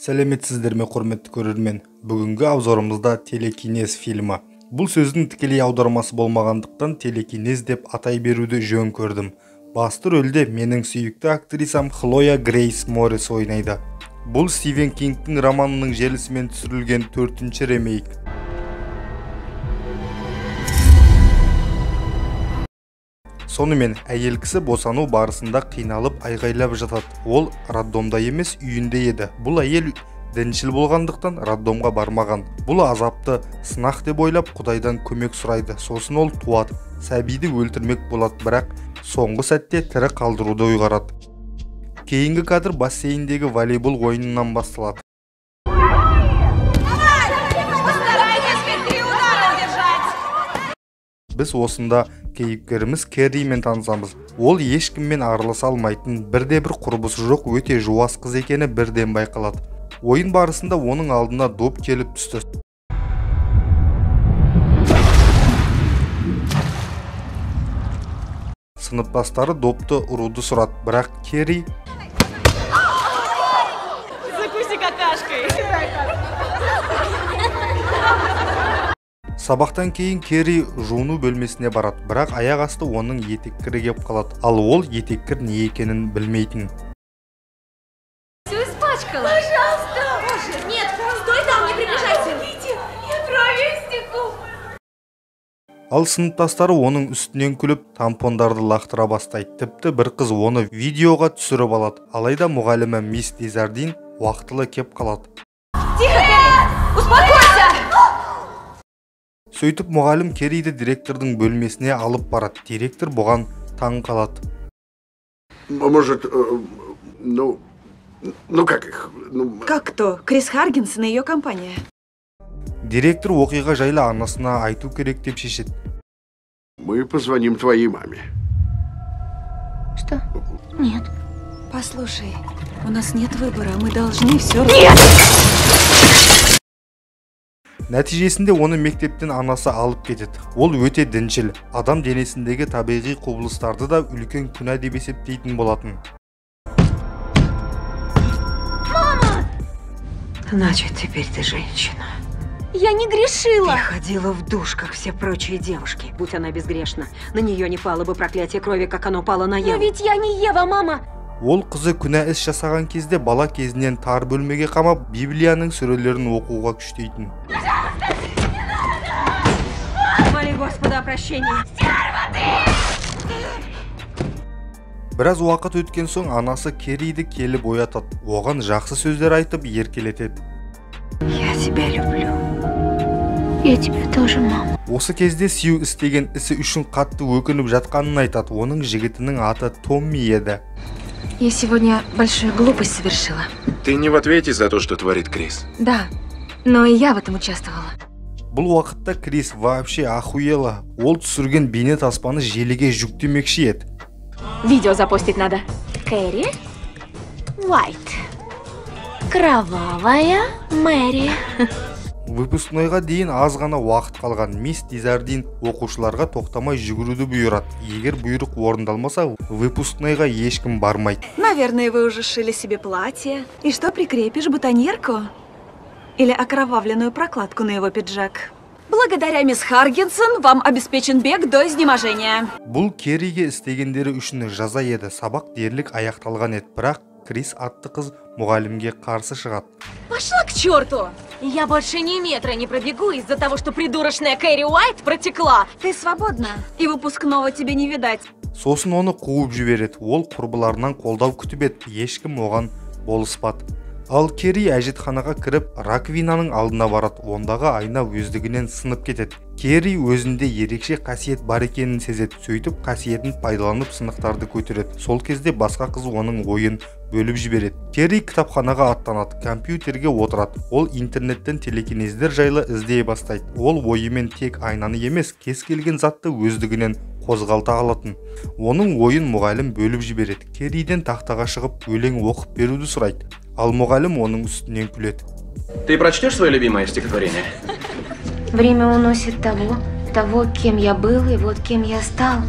Сәлеметсіздер ме, құрметті көрермен. Бүгінгі обзорымызда «Телекинез» фильмі. Бұл сөздің тікелей аудармасы болмағандықтан, «Телекинез» деп атай беруді жөн көрдім. Басты рөлде менің сүйікті актрисам Хлоя Грейс Морес ойнайды. Бұл Стивен Кингтің романының желісімен түсірілген төртінші ремейк. Сонымен, әйел кісі босану барысында қиналып, айғайлап жатады. Ол роддомда емес, үйінде еді. Бұл әйел діншіл болғандықтан, роддомға бармаған. Бұл азапты сынақ деп ойлап, құдайдан көмек сұрайды. Сосын ол туады. Сәбиді өлтірмек болады, бірақ соңғы сәтте тірі қалдыруды ұйғарады. Кейінгі кадр бассейндегі волейбол ойынынан басталады. Постарайтесь хоть три удара держать! Біз осында кейіпкеріміз Керримен танысамыз. Ол ешкіммен араласа алмайтын, бірде бір құрбысы жоқ, өте жуас қыз екені бірден байқалады. Ойын барысында оның алдына доп келіп түсті. Сыныптастары допты ұруды сұрады, бірақ Керри Закуси какашкой! Сабақтан кейін Керри жуыну бөлмесіне барады, бірақ аяқ асты оның етеккірі кеп қалады. Ал ол етеккір не екенін білмейтін. Все испачкала! Пожалуйста! Боже, нет! Стой там, не приближайся! Помогите! Я кровью истеку! Ал сыныптастары оның үстінен күліп, тампондарды лақтыра бастайды. Тіпті бір қыз оны видеоға түсіріп алады. Алайда мұғалімі мисс Дезардин уақытылы кеп қалады. Тихо, Керри! Успокойся! Сөйтіп, мұғалім Керриді директордың бөлмесіне алып барады. Директор бұған таң қалады. Может, ну как их? Ну, Как кто? Крис Харгенсен и ее компания. Директор оқиға жайлы анасына айту керек деп шешеді. Мы позвоним твоей маме. Что? Нет. Послушай, у нас нет выбора, мы должны все. Нәтижесінде оны мектептен анасы алып кетеді. Ол өте діншіл, адам денесіндегі табиғи құбылыстарды да үлкен күнә деп есептейтін болатын. Значит, теперь ты женщина. Я не грешила! Ты ходила в душ, как все прочие девушки. Будь она безгрешна, на нее не пало бы проклятие крови, как оно пало на Но Еву. Ведь я не Ева, мама! Ол қызы күнә іс жасаған кезде бала кезінен тар бөлмеге қамап, Библияның сүрелерін оқуға күштейтін. Моли Господа о прощении. Біраз уақыт өткен соң анасы Керриді келіп оятады. Оған жақсы сөздер айтып, еркелетеді. Я тебя люблю. Я тебя тоже, мама. Осы кезде Сью істеген ісі үшін қатты өкініп жатқанын айтады. Оның жігітінің аты Томми еді. Я сегодня большую глупость совершила. Ты не в ответе за то, что творит Крис. Да, но и я в этом участвовала. Бұл уақытта Крис вообще охуела. Ол түсірген бейне таспаны желіге жүктемекші еді. Видео запостить надо. Кэрри Уайт. Кровавая Мэри. Выпускнойға дейін аз ғана уақыт қалған. Мисс Дизардин оқушыларға тоқтамай жүгіруді бұйырады. Егер бұйрық орындалмаса, выпускнойға ешкім бармайды. Наверное, вы уже сшили себе платье. И что прикрепишь, бутоньерку? Или окровавленную прокладку на его пиджак? Благодаря мисс Харгенсен вам обеспечен бег до изнеможения. Бұл Керриге істегендері үшін жаза еді. Сабақ дерлік аяқталған еді, бірақ Крис атты қыз мұғалімге қарсы шығады. Пошла к черту! Я больше ни метра не пробегу из-за того, что придурочная Кэрри Уайт протекла. Ты свободна, и выпускного тебе не видать. Сосын оны қуып жібереді. Ол құрбыларынан қолдау күтіп еді, ешкім оған болыспады. Ал Керри әжетханаға кіріп, раковинаның алдына барады. Ондағы айна өздігінен сынып кетеді. Керри өзінде ерекше қасиет бар екенін сезеді. Сөйтіп, қасиетін пайдаланып, сынықтарды көтереді. Сол кезде басқа қыз оның ойын бөліп жібереді. Керри кітапханаға аттанады, компьютерге отырады. Ол интернеттен телекинездер жайлы іздей бастайды. Ол ойымен тек айнаны емес, кез келген затты өздігінен қозғалта алатын. Оның ойын мұғалім бөліп жібереді. Керриден тақтаға шығып, өлең оқып беруді сұрайды. Ал мұғалім оның үстінен күледі. Ты прочтешь свое любимое стихотворение? Время уносит того, того, кем я был и вот кем я стал.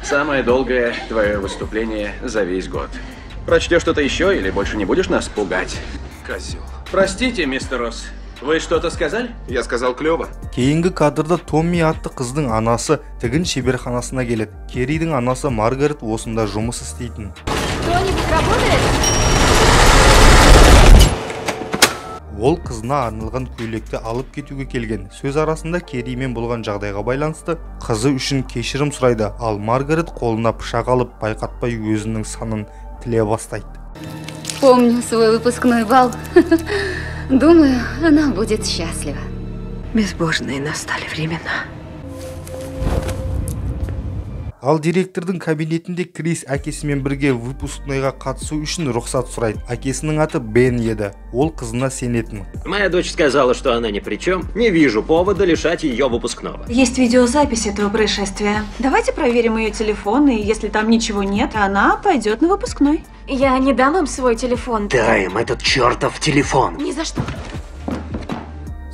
Самое долгое твое выступление за весь год. Прочтешь что-то еще или больше не будешь нас пугать? Козел. Простите, мистер Росс, вы что-то сказали? Я сказал клево. Кейінгі кадрда Томми атты қыздың анасы тігін шеберханасына келеді. Керридің анасы Маргарет осында жұмыс істейтін. Кто-нибудь работает? Ол қызына арналған көйлекті алып кетуге келген. Сөз арасында Керримен болған жағдайға байланысты қызы үшін кешірім сұрайды, ал Маргарет қолына пышақ алып байқатпай өзінің санын тіле бастайды. Помню свой выпускной бал. Думаю, она будет счастлива. Безбожные настали времена. Ал директордың кабинетінде Крис әкесімен бірге выпускнойға қатысу үшін рұқсат сұрайды. Әкесінің аты Бен еді. Ол қызына сенетін. Моя дочь сказала, что она ни при чем. Не вижу повода лишать ее выпускного. Есть видеозапись этого происшествия. Давайте проверим ее телефон, и если там ничего нет, она пойдет на выпускной. Я не дам им свой телефон. Дай им этот чертов телефон. Ни за что.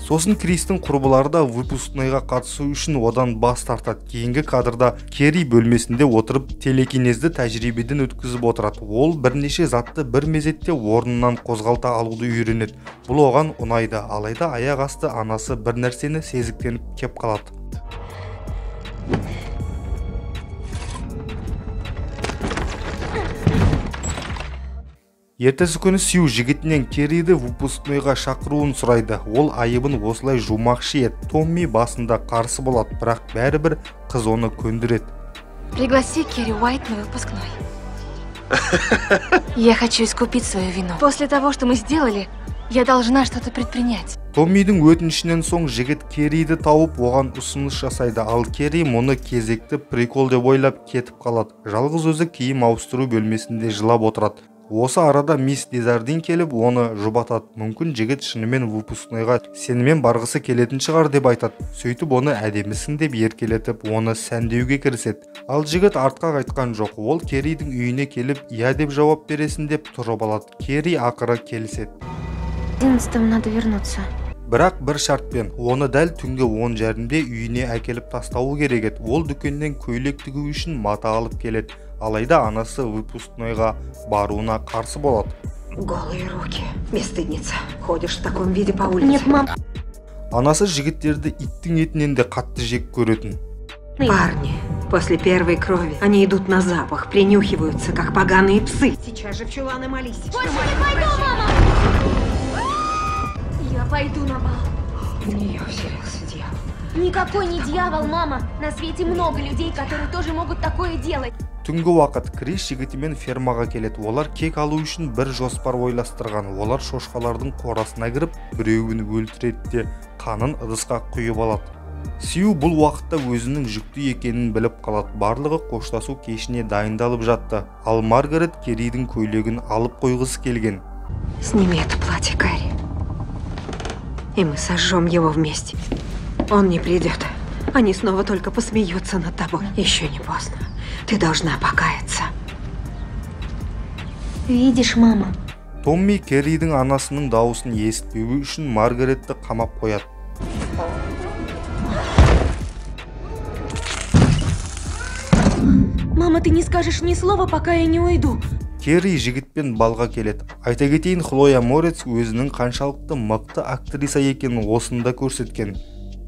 Сосын Кристің құрбылары да выпускнойға қатысу үшін одан бас тартады. Кейінгі кадрда Керри бөлмесінде отырып телекинезді тәжірибеден өткізіп отырады. Ол бірнеше затты бір мезетте орнынан қозғалта алуды үйренеді. Бұл оған ұнайды, алайда аяқ асты анасы бір нәрсені сезіктеніп кеп қалады. Ертесі күні Сью жігітінен Керриді выпускнойға шақыруын сұрайды. Ол айыбын осылай жумақшы еді. Томми басында қарсы болады, бірақ бәрібір қыз оны көндіреді. Пригласи Керри Уайт на выпускной. Я хочу искупить свою вину. После того, что мы сделали, я должна что-то предпринять. Томмидің өтінішінен соң жігіт Керриді тауып, оған ұсыныс жасайды. Ал Керри мұны кезекті прикол деп ойлап кетіп қалады. Жалғыз өзі киім ауыстыру бөлмесінде жылап отырады. Осы арада мисс Дезардин келіп, оны жұбатады. Мүмкін жігіт шынымен выпускнойға сенімен барғысы келетін шығар деп айтады. Сөйтіп оны әдемісің деп еркелетіп, оны сәндеуге кіріседі. Ал жігіт артқа қайтқан жоқ. Ол Керридің үйіне келіп, иә деп жауап бересін деп тұрып алады. Керри ақыры келіседі. 11-м надо вернуться. Бірақ бір шартпен, оны дәл түнгі 10:30-де үйіне әкеліп тастауы керек еді. Ол дүкеннен көйлек тігу үшін мата алып келеді. Алайда анасы выпускнойға баруына қарсы болады. Голые руки, бесстыдница. Ходишь в таком виде по улице. Нет, мам. Анасы жігіттерді иттің етінен де қатты жек көретін. Парни, после первой крови они идут на запах, принюхиваются, как поганые псы. Сейчас же в чуланы молись. Больше не пойду, мама! Я пойду на бал. В нее вселился дьявол. Никакой не дьявол, мама. На свете много людей, которые тоже могут такое делать. Түнгі уақыт Крис жігітімен фермаға келеді. Олар кек алу үшін бір жоспар ойластырған. Олар шошқалардың қорасына кіріп, біреуін өлтіреді де қанын ыдысқа құйып алады. Сью бұл уақытта өзінің жүкті екенін біліп қалады. Барлығы қоштасу кешіне дайындалып жатты. Ал Маргарет Керридің көйлегін алып қойғысы келген. Сними это платье, Кэрри. И мы сожжем его вместе. Он не придет. Они снова только посмеются над тобой. Еще не поздно. Ты должна покаяться. Видишь, мама. Томми Керридің анасының дауысын есітпеуі үшін Маргаретті қамап қояды. Мама, ты не скажешь ни слова, пока я не уйду. Керри жігітпен балға келеді. Айта кетейін, Хлоя Морец өзінің қаншалықты мықты актриса екенін осында көрсеткен.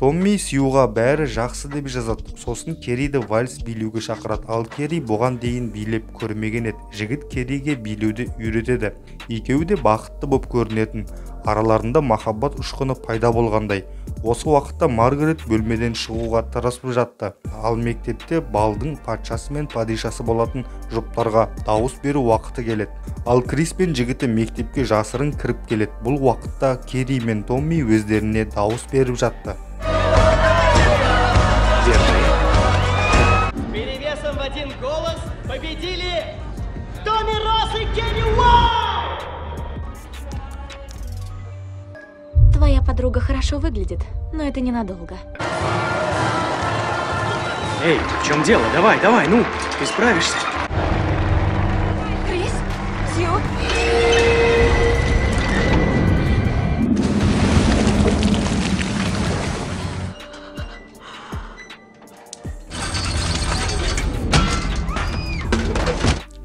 Томми Сьюға бәрі жақсы деп жазады. Сосын Керриді вальс билеуге шақырады. Ал Керри бұған дейін билеп көрмеген еді. Жігіт Керриге билеуді үйретеді. Екеуі де бақытты боп көрінетін. Араларында махаббат ұшқыны пайда болғандай. Осы уақытта Маргарет бөлмеден шығуға тырысып жатты. Ал мектепте балдың патшасы мен падишасы болатын жұптарға дауыс беру уақыты келеді. Ал Крис пен жігіті мектепке жасырын кіріп келеді. Бұл уақытта Керри мен Томми өздеріне дауыс беріп жатты. Перевесом в один голос победили Томми Росс и Керри Уайт! Твоя подруга хорошо выглядит, но это ненадолго. Эй, в чем дело? Давай, давай, ну, ты справишься. Крис, Сью.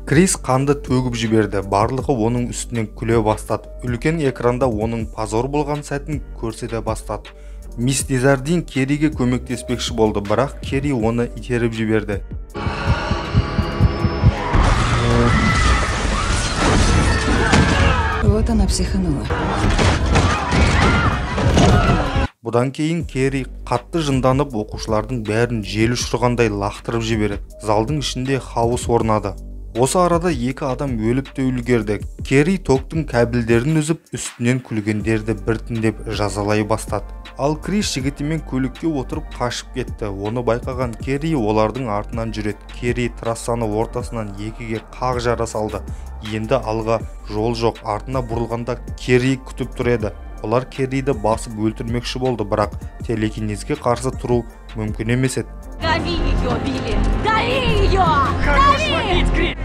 Крис қанды төгіп жіберді. Барлығы оның үстінен күле бастады. Үлкен экранда оның позор болған сәтін көрсете бастады. Мисс Дезардин Керриге көмектеспекші болды, бірақ Керри оны итеріп жіберді. Вот она психанула. Бұдан кейін Керри қатты жынданып, оқушылардың бәрін жел ұшырғандай лақтырып жібереді. Залдың ішінде хаос орнады. Осы арада екі адам өліп те үлгерді. Керри токтың кабельдерін үзіп, үстінен күлгендерді біртіндеп жазалай бастады. Ал Крис жігітімен көлікке отырып қашып кетті. Оны байқаған Керри олардың артынан жүреді. Керри трассаны ортасынан екіге қақ жара салды. Енді алға жол жоқ. Артына бұрылғанда Керри күтіп тұр еді. Олар Керриді басып өлтірмекші болды, бірақ телекинезге қарсы тұру мүмкін емес еді. Дави ее, Билли! Дави ее! Дави!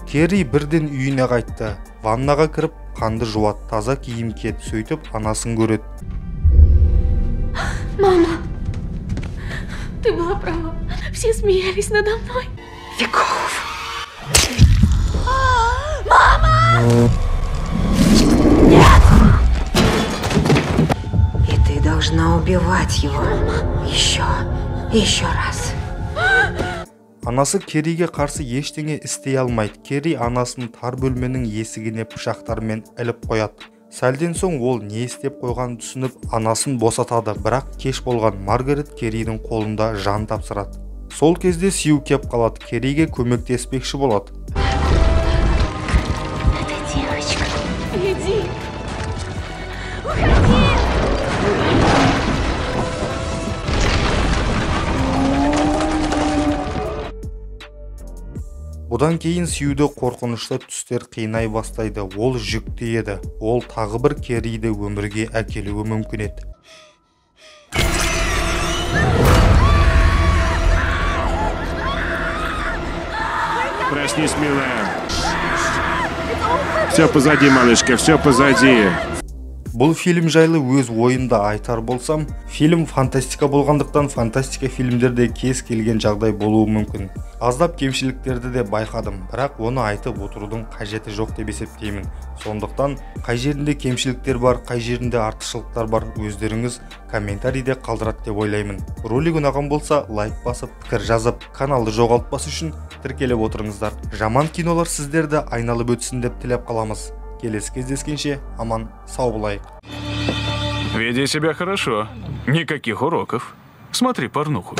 Керри бірден үйіне қайтты. Ваннаға кіріп, қанды жуады, таза киім киеді, сөйтіп анасын көреді. Мама, ты была права. Все смеялись надо мной. Веков. Мама! Нет! И ты должна убивать его. Еще, еще раз. Анасы Керриге қарсы ештеңе істей алмайды. Керри анасын тар бөлменің есігіне пышақтармен іліп қояды. Сәлден соң ол не істеп қойғанын түсініп, анасын босатады, бірақ кеш болған Маргарет Керридің қолында жан тапсырады. Сол кезде Сью кеп қалады, Керриге көмектеспекші болады. Это девочка. Иди. Уходи! Бұдан кейін Сьюді қорқынышты түстер қинай бастайды. Ол жүкті еді. Ол тағы бір Керриді өмірге әкелуі мүмкін еді. Проснись, милая. Все позади, малышка, все позади. Бұл фильм жайлы өз ойымды айтар болсам, фильм фантастика болғандықтан фантастика фильмдерде кез келген жағдай болуы мүмкін. Аздап кемшіліктерді де байқадым, бірақ оны айтып отырудың қажеті жоқ деп есептеймін. Сондықтан қай жерінде кемшіліктер бар, қай жерінде артықшылықтар бар, өздеріңіз комментарийде қалдырады деп ойлаймын. Ролик ұнаған болса, лайк басып, пікір жазып, каналды жоғалтпас үшін тіркеліп отырыңыздар. Жаман кинолар сіздерді айналып өтсін деп тілеп қаламыз. Келесі кездескенше аман сау болайық. Веди себя хорошо. Никаких уроков. Смотри порнуху.